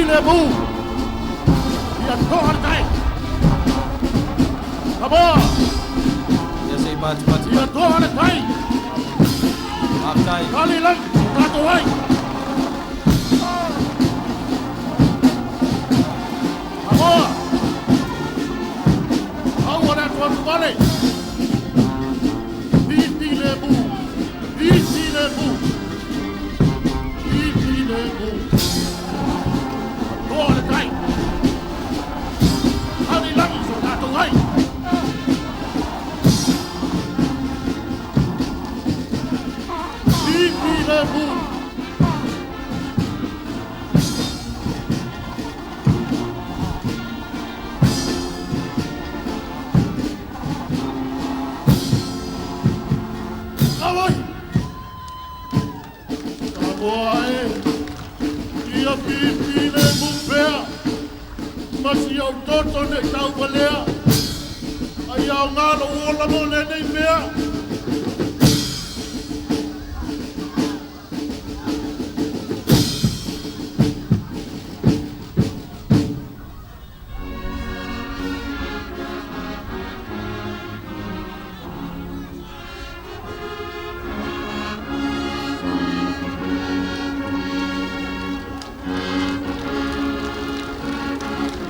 Filemu. Ia toa le tai. Samoa. Ia se i matimati Ia toa le tai. Faafetai. Tali lagi o tatou ai. Samoa. Aua le atuatu vale. Filemu. Filemu. Filemu. Toa le tai. Tali lagi so tatou ai. Filemu. Awai! Samoa e, ia filemu pea, ma si ou toto nei tauvalea, ai aoga lou ola mo lenei mea.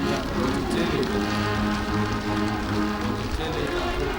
Ia, lototele. Lototele tatou.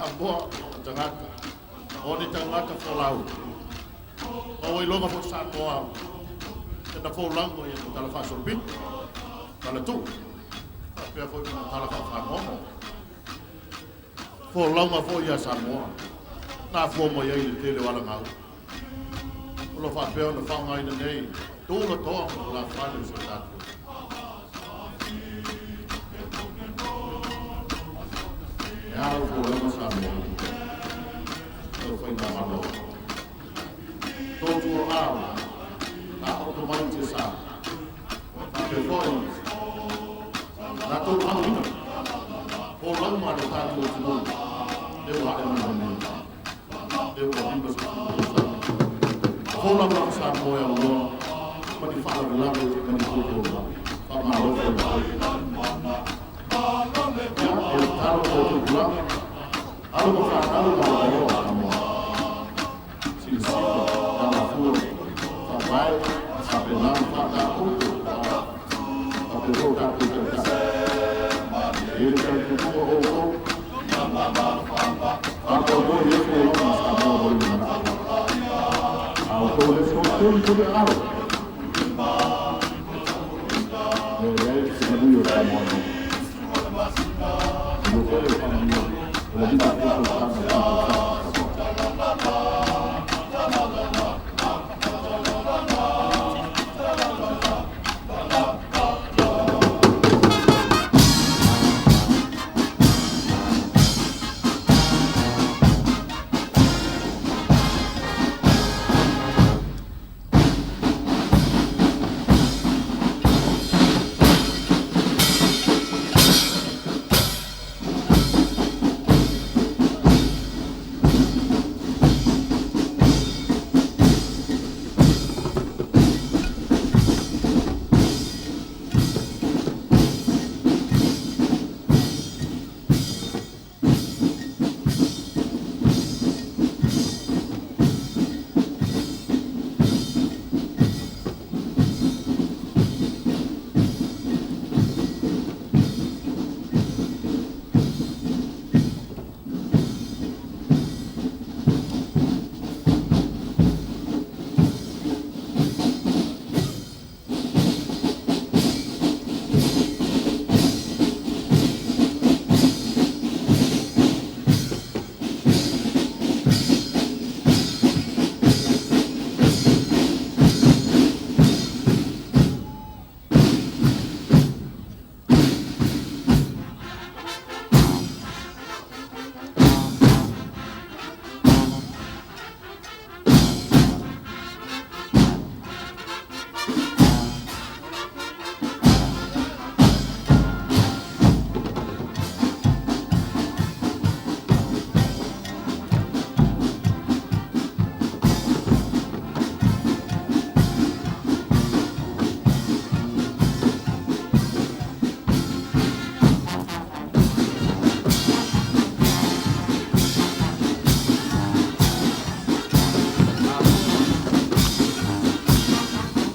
Samoa o tagata, o ni tagata folau. Ma ua iloga foi Samoa i ana folauga i ana tala faasolopito, tala tuu, faapea foi ma tala faafagogo. Folauga foi a Samoa na afua mai ai le tele o alagaua o lo o faapea ona faaaogaina nei tulatoa ma tulafale o si o tatou. E a lau folauga Samoa? Lau faigamalo. Totu o ao, taoto mai tiasa. Faapea foi, latou auina, folauga a le tatou atunuu, lea ua ae mai nei. Lea ua 50 tausaga. Folau lava Samoa e aunoa ma ni faalavelave ma ni tutuga. Faamalo folau. Ia, o le tatalo mo tupulaga, alo ma fanau ma aloa Samoa. Silasila, alafua, faavae, faapena ma faataupu, faapea foi tatou taitai. E le talitonuga o outou, faamoemoe i ai folauga a Samoa mo le lumanai. A outou le tolitoli aao, e leai se manuia o Samoa nei. Ua tele o faamanuia, o le 50 tausaga o tatou.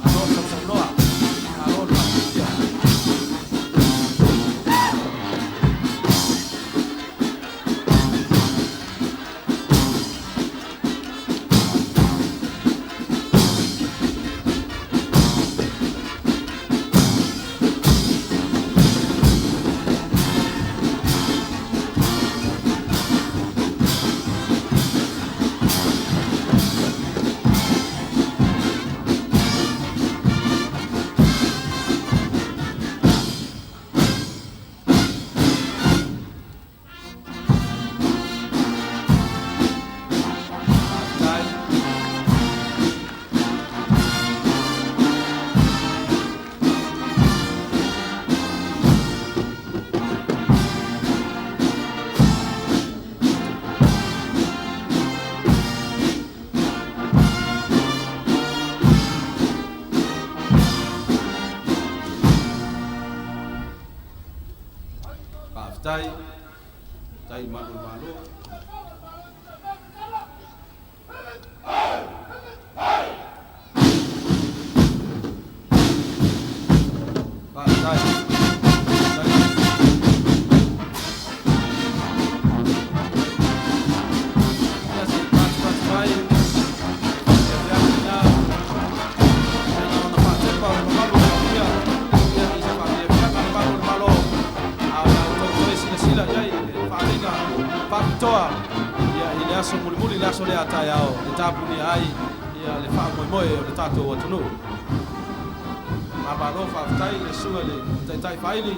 Malo sausaunoa, malo le faafiafia. Faafetai. Faafetai. Tai malu malo. Faafetai. Tai. aso mulimuli le aso lea taeao e tapunia ai ia le faamoemoe o le tatou atunuu. Faamalo faafetai i le susuga i le Taitai Faaili,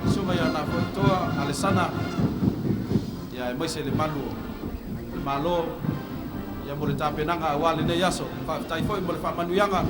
le susuga ia Nafoetoa Alesana, ia aemaise le malu o le Malo ia mo le tapenaga aua lenei aso. Faafetai foi mo le faamanuiaga.